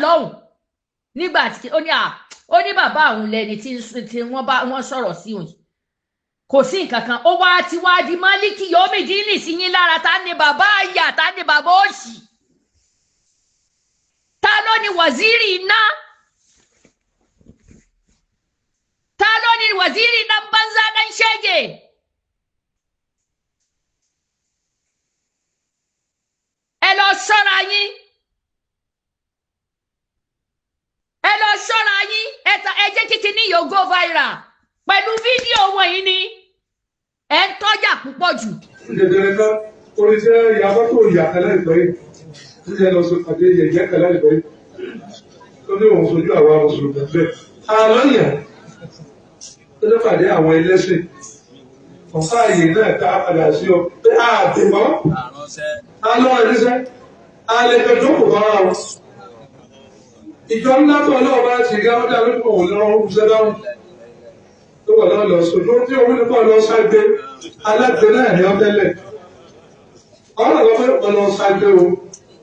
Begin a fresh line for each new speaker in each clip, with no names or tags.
lọ́hùn nígbà tí ó ní ó ní bàbá òun lẹni tí wọ́n bá wọ́n sọ̀rọ̀ sí òun kò sí nǹkan kan. Ó wá ti wá di Málíkì Yomidini sí yín lára. Ta ni bàbá àyà, ta ni bàbá òṣì, ta ló ní wàzírì iná, ta ló ní wàzírì dan banza dan shege. Ẹ lọ ṣọ́ra yín, ẹ lọ ṣọ́ra yín. Ẹ jẹ́ kíkí ní yóò go viral pẹ̀lú fídíò wọ̀nyí ni ẹ ń tọ́jà púpọ̀ jù.
Jẹjẹrẹ kan orí iṣẹ́ ìyàbọ̀ tó yà kẹlẹ́ ìgbẹ́ yìí tó yẹ lọ sí pàdé yẹ̀yẹ́ kẹlẹ́ ìgbẹ́ yìí tó ní òun sojú àwa mùsùlùmí bẹ́ẹ̀. Àlọ́ yẹn tó ní pàdé àwọn ẹlẹ́sìn ọ̀fà àyè náà tá a padà sí ọ pé a dè mọ́ alọ́ ẹ̀ríṣẹ́ alẹ́gbẹ́ tó kò bára wọn. Ìjọ ńlá tó ọlọ́wọ́ bá ti gá ọ́dà lójú òun lọ́wọ́ ń ṣẹ́ dáhùn tó wà lọ́wọ́ lọ sójú tí òun nípa lọ ságbe alágbe náà ní ọ́tẹ́lẹ̀. Ọ̀rọ̀ lọ fẹ́ lọ ságbe o,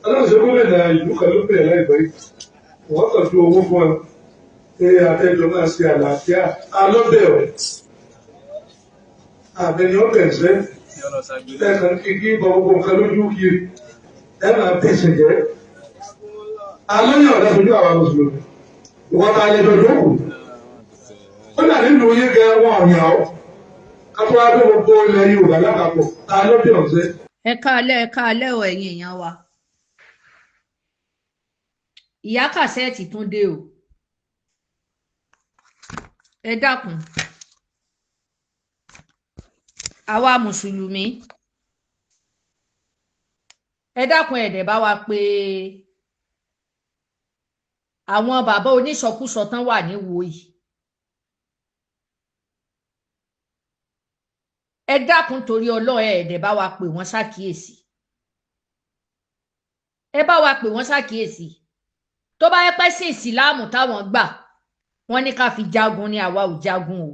ọlọ́run ṣe gómìnà ìlú kan ló pè láìpẹ́ yìí. Wọ́n kàn fi owó fún ẹ pé afẹ́jọ́ máa ṣe àlàáfíà alọ́bẹ̀ ọ̀. Àbẹ̀ni ọbẹ̀ ṣẹ́ ẹ̀kan kíkí bọ gbogbo nǹkan lójú kiri ẹ máa bẹ̀sẹ̀ jẹ́. Alóyún ọ̀dà sojú àwa mùsùlùmí. Ìwọ́n ta lè dọ̀dọ̀ kù. Ó dà nínú yín gẹ wọn ọ̀yàn ọ́. Kátó wá dé gbogbo ilẹ̀ Yorùbá lápapọ̀ ta ló dé ọ̀sẹ̀.
Ẹ káalẹ́, ẹ káalẹ́ o ẹ̀yin èèyàn wa. Ìyá Kàsẹ́ẹ̀tì tún dé o. Ẹ dákun. Àwa mùsùlùmí, ẹ dákun, ẹ̀dẹ̀ bá wa pé àwọn bàbá onísọkúsọ tán wà níwò yìí. Ẹ dákun torí Ọlọ́run, ẹ̀dẹ̀ bá wa pè wọ́n ṣàkíyèsí. Ẹ bá wa pè wọ́n ṣàkíyèsí. Tó bá yẹ pé sí ìsìláàmù táwọn gbà, wọ́n ní ká fi jagun ni, àwa ò jagun o.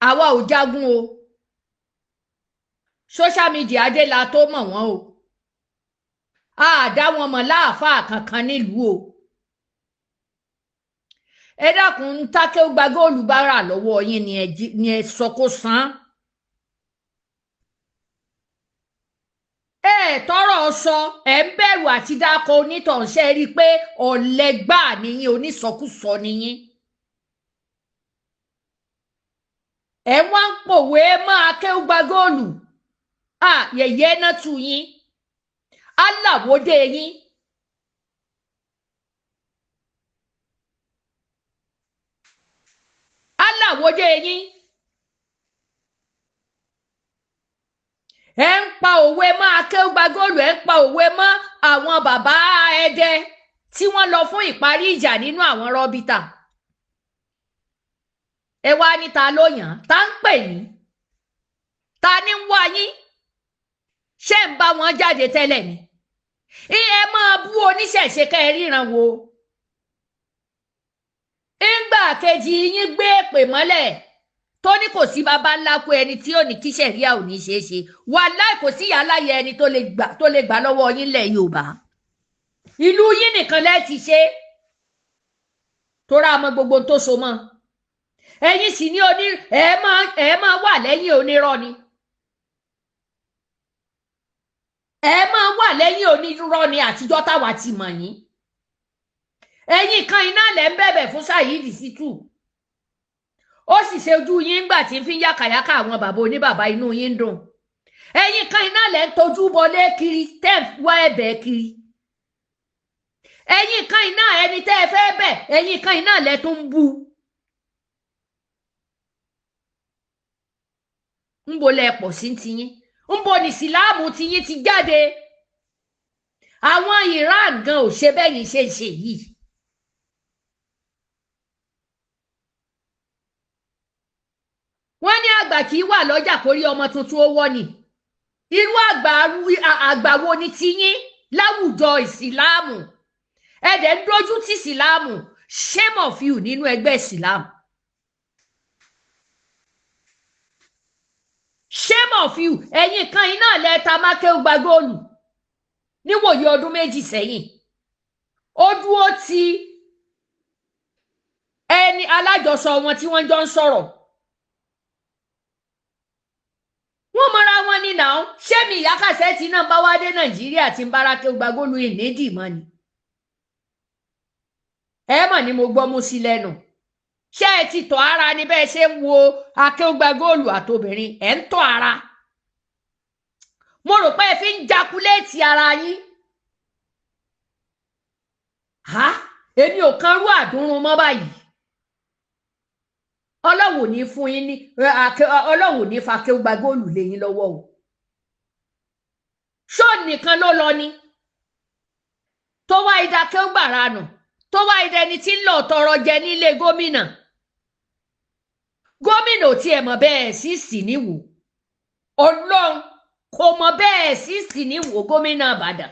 Àwa ò jagun o. Social media dé la tó mọ̀ wọ́n o. A dá wọn mọ̀ láàfáà kankan nílùú o. Ẹ dákun, ń tákẹ́ ó gba góòlù bára lọ́wọ́ yín ni ẹ sọ kó san. Ẹ tọrọ sọ, ẹ ń bẹ̀rù àti dákọ onítọ̀hún. Ṣe rí i pé ọ̀lẹ́gbà nìyín, onísọkúsọ nìyín. Ẹ wá ń pòwe máa kéwú gba góòlù. Yẹ̀yẹ́ náà tù yín, aláwòdé yín. Aláwòdé yín. Ẹ ń pa òwe mọ́ akéwú gba góòlù, ẹ ń pa òwe mọ́ àwọn bàbá Ẹdẹ tí wọ́n lọ fún ìparí ìjà nínú àwọn rọ́bìtà. Ẹ wá ní ta ló yàn, ta ń pè yín, ta ní ń wá yín? Ṣé ń bá wọn jáde tẹ́lẹ̀ ni? Ẹ máa bú oníṣẹ̀ṣe kẹ́ ẹ ríran wo. Ńgbà kejì yín gbé èpè mọ́lẹ̀ tó ní kò sí baba ńlá kú ẹni tí ò ní kí ṣẹ̀ríà ò ní ṣeé ṣe. Wàláì kò sí ìyá láyé ẹni tó lè gbà lọ́wọ́ yín lẹ̀ Yorùbá. Ìlú yín nìkan lẹ́ ti ṣe, tóra mọ gbogbo tó so mọ́. Ẹ̀yin sì ní oní ẹ máa wà lẹ́yìn onírọ́ ni. Ẹ máa wà lẹ́yìn onírọ́ ni àtijọ́ táwa ti mọ̀ yín. Ẹ̀yin kan iná lẹ̀ ń bẹ̀bẹ̀ fún Saheed Shittu. Ó sì ṣe ojú yín ńgbà tí ń fi yàkàyàkà àwọn bàbá oníbàbá, inú yín ń dùn. Ẹ̀yin kan iná lẹ̀ ń tojú bọlé kiri tẹ́ ń wá ẹ̀bẹ̀ kiri. Ẹ̀yin kan iná ẹni tẹ́ ẹ fẹ́ bẹ̀, ẹ̀yin kan iná lẹ̀ tún ń bú. Ńbo lẹ pọ̀ sí tiyín? Ńbo ní ìsìláàmù tiyín ti jáde? Àwọn Iran gan ò ṣe bẹ́yìn ṣe ń ṣe yìí. Wọ́n ní àgbà kì í wà lọ́jà kórí ọmọ tuntun ó wọ́ ni. Irú àgbà wo ni tiyín láwùjọ ìsìláàmù? Ẹ dẹ̀ ń dojú ti ìsìláàmù. Shame of you nínú ẹgbẹ́ ìsìláàmù. Shame of you. Ẹ̀yin kan iná lẹ ta mákẹ́ gba góòlù níwòye ọdún méjì sẹ́yìn. Ó dúró ti ẹni alájọsọ wọn tí wọ́n jọ ń sọ̀rọ̀. Wọ́n mọra wọn ní náà. Ṣé mi Ìyá Kàsẹ́ẹ̀tì náà bá wá dé Nàìjíríà tí ń bára kí gbàgbólu ìnídìí mọ́ ni? Ẹ mọ̀ ni mo gbọ́ mú sí lẹ́nu. Ṣé ẹ ti tọ̀ ara ni bẹ́ẹ̀ ṣe ń wo akéwàgbàgóòlù àtobìnrin? Ẹ̀ ń tọ̀ ara. Mo rò pé ẹ fi ń jakuléètì ara yín. Ha! Èmi ò kan rú àdúrún mọ́ báyìí. Ọlọ́run ò ní fún yín ní, Ọlọ́run ò ní fa akéwàgbàgóòlù lé yín lọ́wọ́ o. Ṣó nìkan ló lọ ni? Tó wá ìdá akéwàgbàrà nù, tó wá ìdẹni tí ń lọ tọrọ jẹ nílé gómìnà. Gómìnà ò tiẹ̀ mọ̀ bẹ́ẹ̀ sí sì níwò. Ọlọ́run kò mọ̀ bẹ́ẹ̀ sí sì níwò gómìnà Ìbàdàn.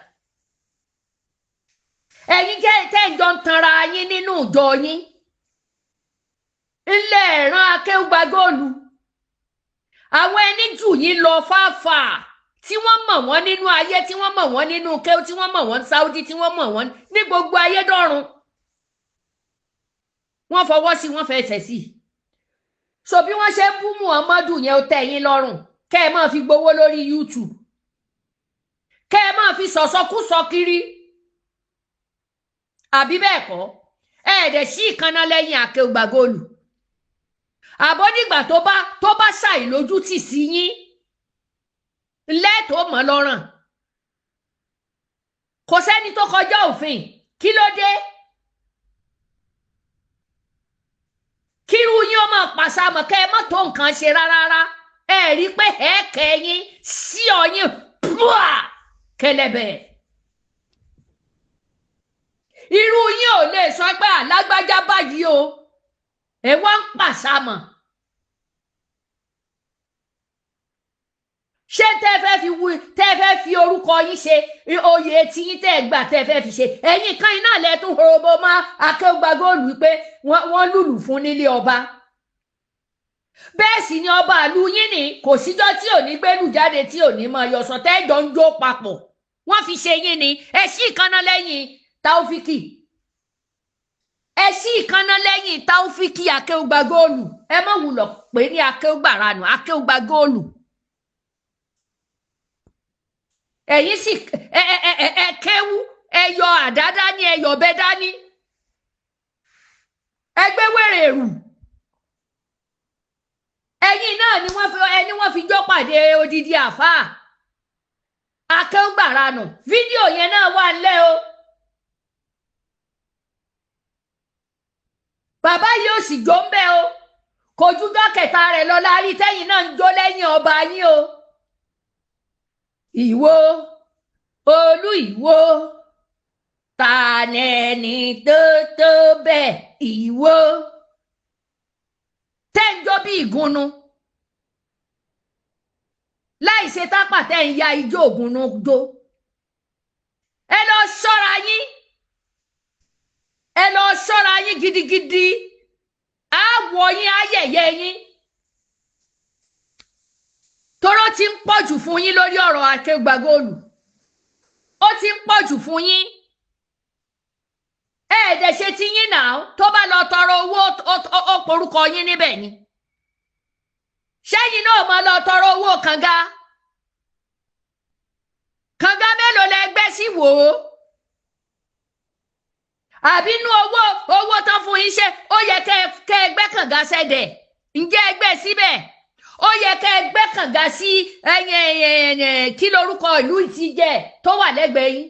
Ẹ̀yin jẹ́ tẹ́jọ́ ń tanra yín nínú ìjọ yín. Ńlẹ̀ ẹ̀ràn akéwàgbàgóòlù. Àwọn ẹni jù yín lọ fáfà tí wọ́n mọ̀ wọ́n nínú ayé, tí wọ́n mọ̀ wọ́n nínú kéwú, tí wọ́n mọ̀ wọ́n ní Saudi, tí wọ́n mọ̀ wọ́n ní gbogbo ayé dọ́run. Wọ́n fọwọ́ sí, wọ́n fẹsẹ̀ sí. So bí wọ́n ṣe ń bú Muhammadu yẹn, ó tẹ́ yín lọ́rùn kẹ́ ẹ máa fi gbowó lórí YouTube, kẹ́ ẹ máa fi sọ̀sọ́kúsọ kiri, àbí bẹ́ẹ̀ kọ́? Ẹ ẹ̀dẹ̀ sí ìkànnà lẹ́yìn akéwàgbàgóòlù. Àbọ̀ nígbà tó bá ṣàìlójútì sí yín lẹ́tọ̀ọ́ mọ́ lọ́rùn. Kò sẹ́ni tó kọjá òfin. Kí ló dé? Kírú yín ó máa pàṣàmọ̀ kẹ́ ẹ má tó nǹkan ṣe rárá. Ẹ rí i pé ẹ̀ẹ́kẹ́ yín sí ọyìn púà kẹlẹ̀bẹ̀. Irú yín ò lè sọ pé alágbájá báyìí o. Ẹ wá ń pàṣàmọ̀. Ṣé tẹ́ fẹ́ fi wú, tẹ́ fẹ́ fi orúkọ yín ṣe oyè tí yín tẹ́ gbà tẹ́ fẹ́ fi ṣe? Ẹ̀yin kan iná lẹ tún horobo mọ́ akéwàgbàgóòlù pé wọ́n lùlù fún nílé ọba. Bẹ́ẹ̀ sì ni ọba àlù yín ni kò síjọ́ tí ò ní gbẹ́lù jáde tí ò ní máa yọ̀sọ̀ tẹ́jọ́ ń jó papọ̀. Wọ́n fi ṣe yín ni. Ẹ sí ìkànnà lẹ́yìn Taofiki. Ẹ sí ìkànnà lẹ́yìn Taofiki akéwàgbàgóòlù. Ẹ má wulọ̀ pé ní akéwàgbàranù, akéwàgbàgóòlù. Ẹ̀yin sì ẹ ẹ ẹ ẹ kéwú, ẹ yọ àdá dání, ẹ yọ ọ̀bẹ dání, ẹ gbé wèrè rù. Ẹ̀yin náà ni wọ́n fi ẹni wọ́n fi jọ pàdé odidi àfáà akéwàgbàranù. Fídíò yẹn náà wà ńlẹ̀ o. Bàbá yìí ò sì jó ń bẹ o. Kò ju dọ́kẹ̀ta rẹ̀ lọ lárí tẹ́yìn náà ń jó lẹ́yìn ọba yín o. Ìwọ olú ìwọ, ta lẹni tó tó bẹ́ẹ̀ ìwọ tẹ́ ń jó bí ìgúnnu láì ṣe tápà, tẹ́ ń ya ijó ògúnnu jó. Ẹ lọ ṣọ́ra yín, ẹ lọ ṣọ́ra yín gidigidi. Á wọ yín, á yẹ̀yẹ́ yín. Toró ti ń pọ̀jù fún yín lórí ọ̀rọ̀ akéwàgbàgóòlù. Ó ti ń pọ̀jù fún yín. Ẹ ẹ̀dẹ̀ ṣe ti yín náà. Tó bá lọ tọrọ owó, ó porúkọ yín níbẹ̀ ni. Ṣẹ́yìn náà máa lọ tọrọ owó kànga. Kànga mélòó lẹ gbẹ́ sí wò ó? Àbí inú owó tán fún yín, ṣe ó yẹ kẹ́ ẹ gbẹ́ kànga sẹ́dẹ̀? Ǹjẹ́ ẹ gbẹ́ síbẹ̀? Ó yẹ kẹ́ ẹ gbẹ́ kànga sí ẹyìn kí lorúkọ ìlú ti jẹ́ tó wà lẹ́gbẹ̀ẹ́ yín.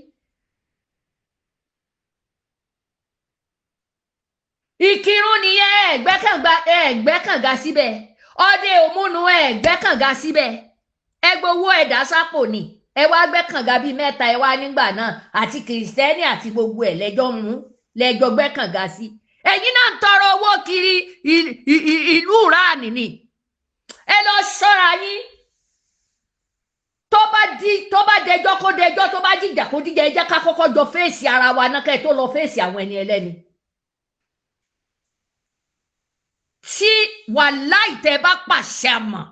Ìkírun nìyẹn, ẹ gbẹ́ kànga, ẹ gbẹ́ kànga síbẹ̀. Ọdẹ òmùnú, ẹ gbẹ́ kànga síbẹ̀. Ẹ gbowó ẹ̀dá sápò ni. Ẹ wá gbẹ́ kànga bíi mẹ́ta, ẹ wá nígbà náà àti kìrìsìtẹ́nì àti gbogbo ẹ̀ lẹ́jọ́ mú lẹ́jọ́ gbẹ́ kànga sí. Ẹ̀yin náà ń tọrọ owó kiri ìlú ìránì ni. Ẹ lọ ṣọ́ra yín. Tó bá dẹjọ́ kó dẹjọ́, tó bá jìjà kó dìjà, ẹ jẹ́ ká kọ́kọ́ jọ fèsì ara wa náà kẹ́ ẹ tó lọ fèsì àwọn ẹni ẹlẹ́ni. Tí wàláì tẹ́ bá pàṣẹ mọ̀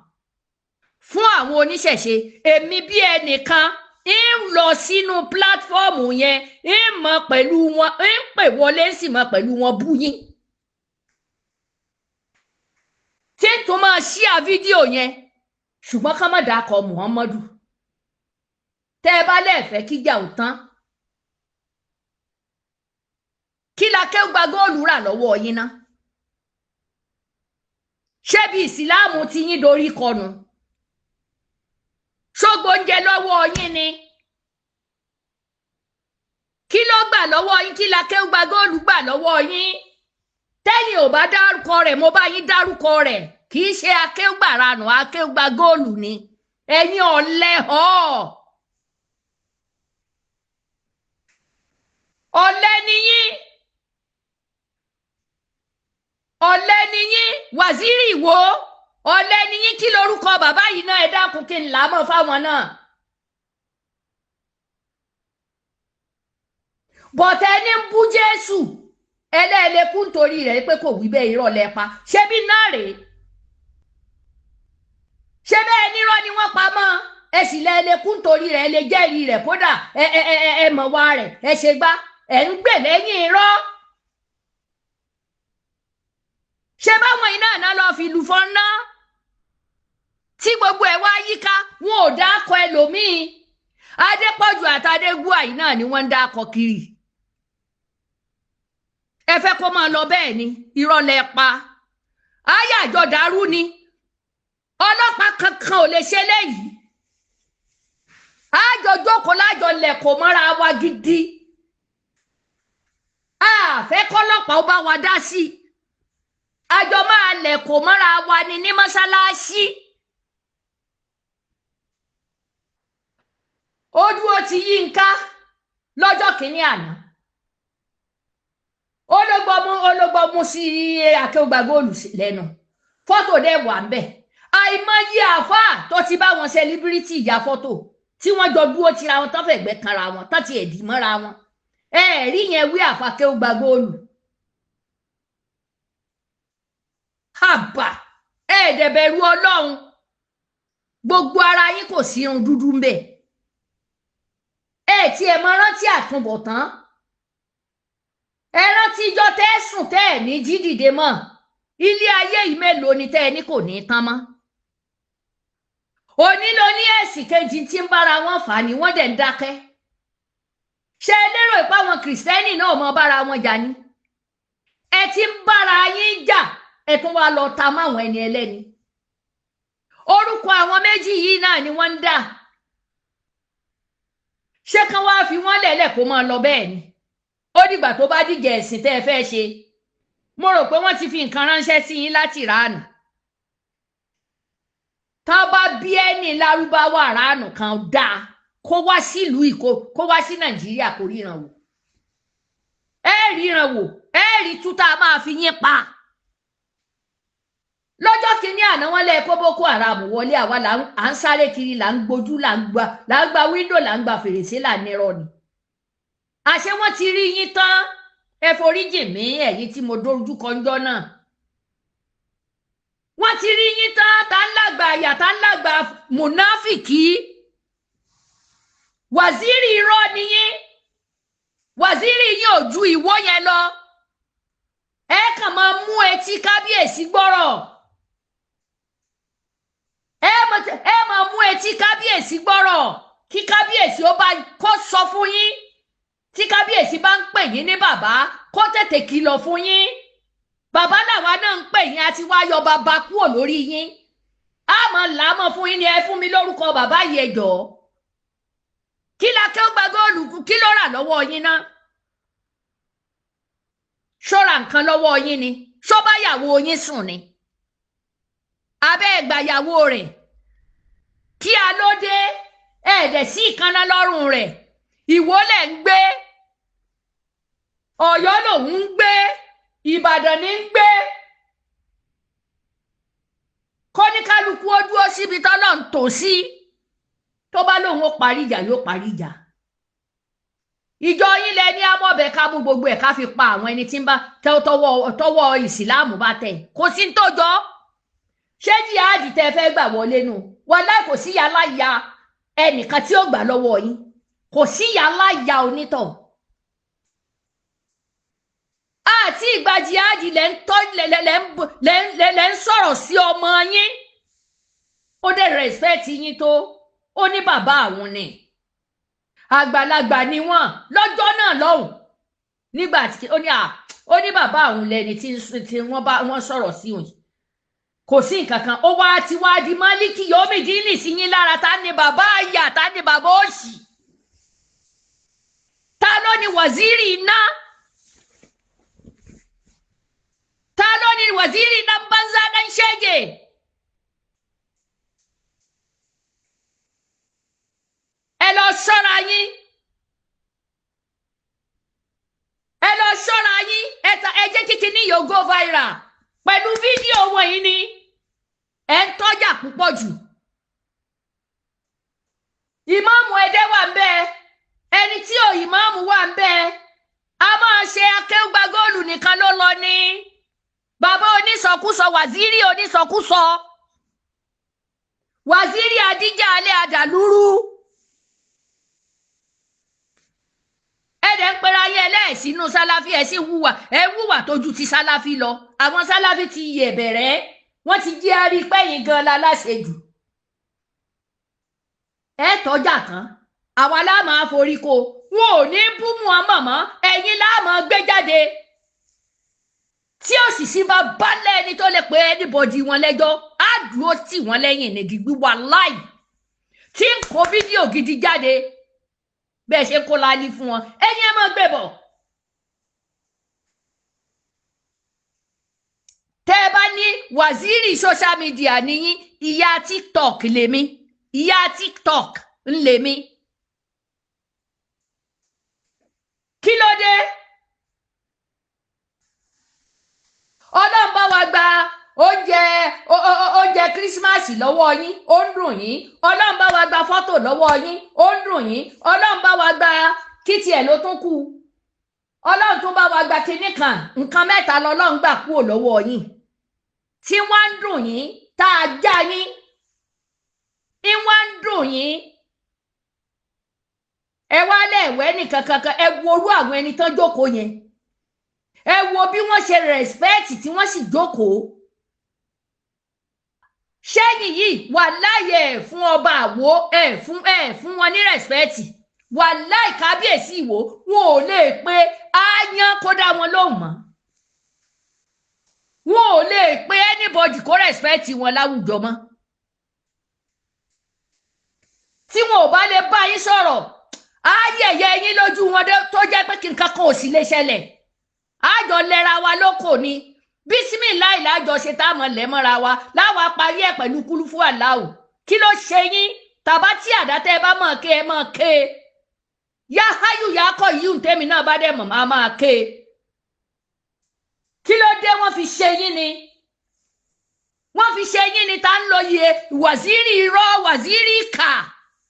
fún àwọn oníṣẹ̀ṣe, èmi bí ẹnìkan Ń lọ sínú pílátífọ́ọ̀mù yẹn, ń mọ pẹ̀lú wọn, ń pè wọlé, ń sì mọ pẹ̀lú wọn bú yín. Tí n tún máa ṣíà fídíò yẹn, ṣùgbọ́n ká má dàkọ Muhammadu. Tẹ́ ẹ bá lẹ́ẹ̀fẹ́ kíjà ò tán. Kí la kéwàá góòlù rà lọ́wọ́ yín ná? Ṣé bí ìsìláàmù ti yín dorí kọnu? Ṣógbó oúnjẹ lọ́wọ́ yín ni? Kí ló gbà lọ́wọ́ yín? Kí la kéwàá góòlù gbà lọ́wọ́ yín? Tẹ́yìn ò bá dárúkọ rẹ̀, mo bá yín dárúkọ rẹ̀. Kì í ṣe akéwàranù, akéwàá góòlù ni. Ẹ̀yin ọ̀lẹ họ́. Ọ̀lẹ ni yín. Ọ̀lẹ ni yín. Wàzírì wo? Ọ̀lẹ ni yín. Kí lorúkọ bàbá yìí náà? Ẹ dákun kí n là á mọ̀ fáwọn náà. Bọ̀tẹ́ ní ń bú Jésù ẹlẹ́ẹ̀lẹ́kú nítorí rẹ̀ pé kò wí bẹ́ẹ̀, irọ́ lẹ pa. Ṣé bí náà rèé? Ṣé bẹ́ẹ̀ nírọ́ ni wọ́n pa mọ́? Ẹ sì lẹ́ẹ̀lẹ́kú nítorí rẹ̀, ẹ lè jẹ́rìí rẹ̀, kódà ẹ ẹ ẹ ẹ mọ̀ wá rẹ̀, ẹ ṣe gbá, ẹ ń gbè lẹ́yìn irọ́. Ṣé báwọn iná náà lọ fi lù fọ́nná tí gbogbo ẹ̀ wá yíká? Wọn ò dákọ ẹlòmíín. Adépọ̀jù àtàdégúà yìí náà ni wọ́n ń dákọ kiri. Ẹ fẹ́ kó máa lọ bẹ́ẹ̀ ni, irọ́ lẹ pa. Ayé àjọ dàrú ni. Ọlọ́pàá kankan ò lè ṣe léyìí. Àjọ jókòó lájọ lẹ̀kọ̀ mọ́ra wa gidi. Àfẹ́ kọ́lọ́pàá ó bá wa dá sí i. Àjọ máa lẹ̀kọ̀ mọ́ra wa ni ní mọ́ṣáláṣí. Ojú ó ti yí nká lọ́jọ́ kìíní àná. Ológbọmú sí akéwàgbà góòlù lẹ́nu. Fọ́tò dẹ̀ wà ń bẹ̀. Àìmọye àáfàá tó ti bá wọn sẹlíbírìtì ìyá fọ́tò tí wọ́n jọ dúró tira wọn, tán fẹ̀gbẹ́ kanra wọn, tán ti ẹ̀dì mọ́ra wọn. Ẹ rí yẹn wí àfa akéwàgbà góòlù. Àbà ẹ dẹ̀ bẹ̀rù Ọlọ́run. Gbogbo ara yín kò sí irun dúdú ń bẹ̀. Ẹ tí ẹ mọ rántí àtúbọ̀tán. Ẹ rántí ijọ́ tẹ́ ẹ sùn tẹ́ ẹ ní jí dìde mọ́. Ilé ayé yìí mélòó ni tẹ́ ẹ ní kò ní tán mọ́. Òní ló ní ẹ̀sìn kejì tí ń bára wọn fà ní wọ́n dẹ̀ ń dákẹ́. Ṣé ẹ lérò pé àwọn kìrìsìtẹ́nì náà mọ bára wọn jà ni? Ẹ ti ń bára yín jà, ẹ tún wá lọ ta máwọn ẹni ẹlẹ́ni. Orúkọ àwọn méjì yìí náà ni wọ́n ń dà. Ṣé kán wá fi wọ́n lẹ̀lẹ̀ kó máa lọ bẹ́ẹ̀ ni? Ó dìgbà tó bá dìjà ẹ̀sìn tẹ́ ẹ fẹ́ ṣe. Mo rò pé wọ́n ti fi nǹkan ránṣẹ́ sí yín láti Ìránù. Tá bá bí ẹni lárúbáwá Ìránù kan dáa kó wá sílùú Ìkó, kó wá sí Nàìjíríà kó ríran wò. Ẹ ríran wò, ẹ rí tútà máa fi yín pa. Lọ́jọ́ kìíní àná wọ́n lé kó Boko Haram wọlé, àwa là ń sáré kiri, là ń gbojú, là ń gba wíńdò, là ń gba fèrèsé, là ń nírọ̀ ni. Àṣé wọ́n ti rí yín tán. Ẹ foríjì mí ẹ̀yin tí mo dojú kọ ńjọ́ náà. Wọ́n ti rí yín tán. Tá ń lágbà àyà, tá ń lágbà mùnáfìkì. Wàzírì irọ́ ni yín. Wàzírì yín ò ju ìwọ yẹn lọ. Ẹ kàn máa mú etí kábíyèsí gbọ́rọ̀. Ẹ máa mú etí kábíyèsí gbọ́rọ̀ kí kábíyèsí ó bá kó sọ fún yín. Tí kábíyèsí bá ń pè yín ní bàbá, kó tètè kìlọ̀ fún yín. Bàbá làwa náà ń pè yín, àti wá yọ bàbá kúrò lórí yín. Á mọ̀ làámọ̀ fún yín ni ẹ fún mi lórúkọ bàbá yìí, ẹ jọ̀ọ́. Kí la kí ó gba góòlù, kí ló rà lọ́wọ́ yín náà? Ṣọ́ra nǹkan lọ́wọ́ yín ni? Ṣó bá yàwó yín sùn ni? Abẹ́ ẹ̀gbàyàwó rẹ̀ kí a ló dé? Ẹ̀ẹ́dẹ̀ sí ìkànnà lọ́rùn rẹ̀. Ìwó lẹ̀ ń gbé, Ọ̀yọ́ lòun ń gbé, Ìbàdàn ní ń gbé. Kọ́níkálukú ó dúró síbi tọ́lọ́ ń tò sí. Tó bá lóun ó parí ìjà, yóò parí ìjà. Ìjọ yín lẹ ní amọ̀bẹ ká mú gbogbo ẹ̀ ká fi pa àwọn ẹni tí ń bá tọwọ́ ìsìláàmù bá tẹ̀. Kò sí ń tọ́jọ́. Ṣé jihadi tẹ fẹ́ gbà wọlé nu? Wàláì kò sí yàrá ya. Ẹnìkan tí ó gbà lọ́wọ́ yín, kò sí ìyá aláya onítọ̀. Àti ìgbà jihadi lẹ́ ń tọ́ lẹ́ ń sọ̀rọ̀ sí ọmọ yín. Ó dẹ̀ respect yín tó, ó ní bàbá àwọn ni. Àgbàlagbà ni wọ́n lọ́jọ́ náà lọ́hùn. Nígbà tí ó ní ó ní bàbá àwọn lẹni tí wọ́n bá wọ́n sọ̀rọ̀ sí òun. Kò sí nǹkan kan, ó wá ti wá di Málíkì Yomidini sí yín lára. Ta ni bàbá àyà, ta ni bàbá òṣì? Ta ló ní wàzírì iná? Ta ló ní wàzírì dan banza dan shege? Ẹ lọ ṣọ́ra yín. Ẹ lọ ṣọ́ra yín. Ẹ jẹ́ kíkí ní yóò go viral pẹ̀lú fídíò wọ̀nyí ni ẹ ń tọ́jà púpọ̀ jù. Ìmáàmù Ẹdẹ wà ń bẹ, ẹni tí ò ìmáàmù wà ń bẹ, a máa ṣe akéwùgbà góòlù nìkan ló lọ ní. Bàbá onísọkúsọ, wàzírí onísọkúsọ, wàzírí adíjà alẹ́ àdàlúrú. Ẹ̀dẹ̀ ń pera ayé ẹlẹ́ẹ̀sínú sáláfí, ẹ̀ sì wúwà, ẹ̀ wúwà tójú ti sáláfí lọ. Àwọn sáláfí ti yẹ̀ bẹ̀rẹ̀, wọ́n ti jẹ́ àrí pẹ́yìn gan la láṣejù. Ẹ tọ́jà tán, àwa la máa forí ko, wọn ò ní bú Muhammad mọ́, ẹ̀yin la máa gbé jáde. Tí òṣìṣì bá balẹ̀ ẹni tó lè pe anybody wọn lẹ́jọ́, á dúró tì wọ́n lẹ́yìn ní gidi wà láì. Tí ń kó fídíò gidi jáde, bẹ́ẹ̀ ṣe kó lálí fún wọn, ẹ̀yin ẹ máa gbé bọ̀. Tẹ́ ẹ bá ní wàzírì social media níyín, ìyá TikTok lèmi, ìyá TikTok ń lèmi. Kí ló dé? Ọlọ́run bá wa gba oúnjẹ oúnjẹ kírísímàsì lọ́wọ́ yín, ó ń dùn yín. Ọlọ́run bá wa gba fọ́tò lọ́wọ́ yín, ó ń dùn yín. Ọlọ́run bá wa gba kìtì ẹ̀ ló tún kù. Ọlọ́run tún bá wa gba kinní kan, nǹkan mẹ́ta lọ́lọ́run gbà kúrò lọ́wọ́ yín. Tí wọ́n ń dùn yín, tá a já yín, tí wọ́n ń dùn yín. Ẹ wá lẹ́ẹ̀wẹ́ nìkan kankan, ẹ wo orú àwọn ẹni tán jókòó yẹn. Ẹ wo bí wọ́n ṣe respect tí wọ́n sì jókòó. Ṣẹ́yìn yìí wà láyé ẹ̀ fún ọba Àwó, ẹ̀ fún wọn ní rẹ̀spẹ̀tì. Wà láì kábíyèsí Ìwó, wọn ò lè pe ááyán kó dá wọn lóhùn mọ́. Wọn ò lè pe anybody kó rẹ̀spẹ̀tì wọn láwùjọ mọ́. Tí wọn ò bá lè bá yín sọ̀rọ̀, á yẹ̀yẹ́ yín lójú wọn tó jẹ́ pé kí nǹkan kan ò sì lè ṣẹlẹ̀. Àjọ lẹ́ra wa lóko ni. Bísímìláì lájọ ṣe tá a mọ̀ lẹ́mọ́ra wa láwa parí ẹ̀ pẹ̀lú kúlúfú àláwù. Kí ló ṣe yín? Tàbá tí àdá tẹ́ ẹ bá mọ̀ ké ẹ mọ̀ ké. Yá háyù yá kọ̀ yìí ń tẹ́mi náà bá dẹ̀ mọ̀ máa máa ké. Kí ló dé wọ́n fi ṣe yín ni? Wọ́n fi ṣe yín ni tá ń lọ yẹ wàzírì irọ́, wàzírì ìkà,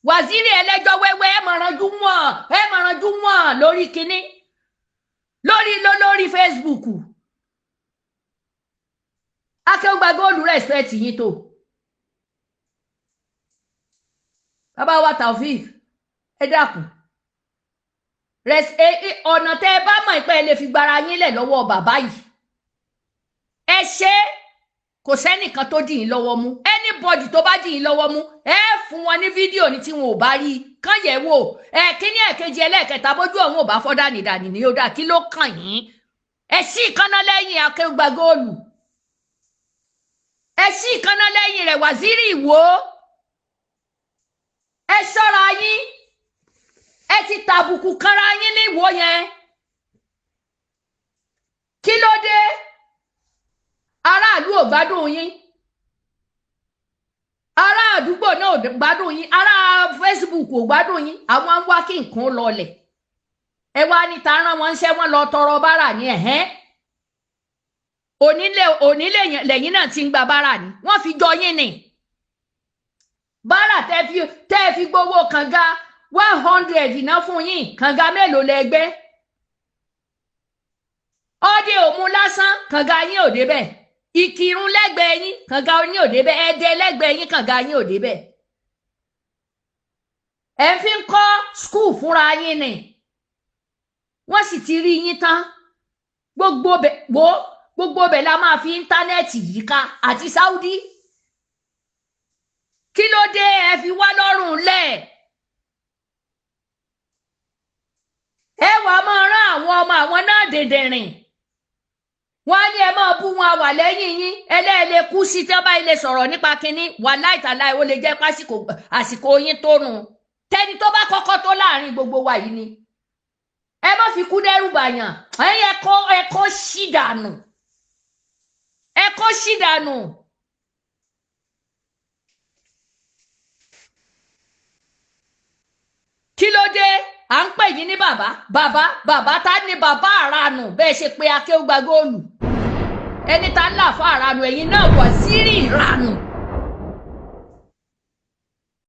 wàzírì ẹlẹ́jọ́ wẹ́wẹ́, ẹ mọ̀ ranjú wọ̀n, ẹ mọ̀ ranjú wọ̀n lórí kinní, lórí Facebook. Akéwùgbà góòlù respect yín tó. Bàbá wa Taofeek, ẹ dákun. Ọ̀nà tẹ́ ẹ bá mọ̀ pé ẹ lè fi gbára yín lẹ̀ lọ́wọ́ bàbá yìí. Ẹ ṣe, kò sẹ́nìkan tó dì yín lọ́wọ́ mú. Anybody tó bá dì yín lọ́wọ́ mú, ẹ fún wọn ní fídíò ní tí wọn ò bá rí i. Kán yẹ̀ wò. Ẹ kíní ẹ̀kejì ẹlẹ́ẹ̀kẹta bójú ọ̀hún ò bá fọ́ dànìdànì ni ó dà, kí ló kàn yín? Ẹ ṣí ìkànnà lẹ́yìn Akéwùgbà góòlù. Ẹ ṣí ìkànnà lẹ́yìn rẹ̀ wàzírì Ìwó. Ẹ ṣọ́ra yín. Ẹ ti tàbùkù kanra yín ní Ìwó yẹn. Kí ló dé? Aráàlú ò gbádùn yín. Ará àdúgbò náà ò gbádùn yín. Ará Facebook ò gbádùn yín. Àwọn ń wá kí nǹkan lọlẹ̀. Ẹ wá ní ta rán wọn ṣẹ́, wọ́n lọ tọrọ bárà ní ẹ̀hẹ́n. Onílé lẹ́yìn náà ti ń gba bárà ni. Wọ́n fi jọ yín ni. Bárà tẹ́ fi gbowó kànga 100 iná fún yín. Kànga mélòó lẹ gbẹ́? Ọdẹ òmu lásán, kànga yín ò débẹ̀. Ìkìrun lẹ́gbẹ̀ẹ́ yín, kànga yín ò débẹ̀. Ẹdẹ lẹ́gbẹ̀ẹ́ yín, kànga yín ò débẹ̀. Ẹ fi ń kọ́ school fúnra yín ni. Wọ́n sì ti rí yín tán. Gbogbo bẹ̀ wo, gbogbo bẹ̀ la máa fi internet yìí ká àti Saudi. Kí ló dé ẹ fi wá lọ́rùn lẹ̀? Ẹ wàá máa rán àwọn ọmọ àwọn náà dèdèrìn. Wọ́n á ní ẹ máa bú wọn, wà lẹ́yìn yín. Ẹlẹ́ẹ̀lẹ́ kú sí tí wọ́n bá ilé sọ̀rọ̀ nípa kínní wà láìtàláì, ó lè jẹ́ pásìkò àsìkò yín tó nù. Tẹni tó bá kọ́kọ́ tó láàrin gbogbo wa yìí ni. Ẹ má fi kú dẹ́rù bàyàn. Ẹ̀yin ẹ̀kọ́ ṣì dànù. Ẹ̀kọ́ ṣì dànù. Kí ló dé? À ń pè yín ní bàbá, bàbá, bàbá. Ta ni bàbá àranù? Bẹ́ẹ̀ ṣe pé akéwùgbà góòlù. Ẹni tá ń là fún àranù, ẹ̀yin náà wọ̀ sírì ìranù.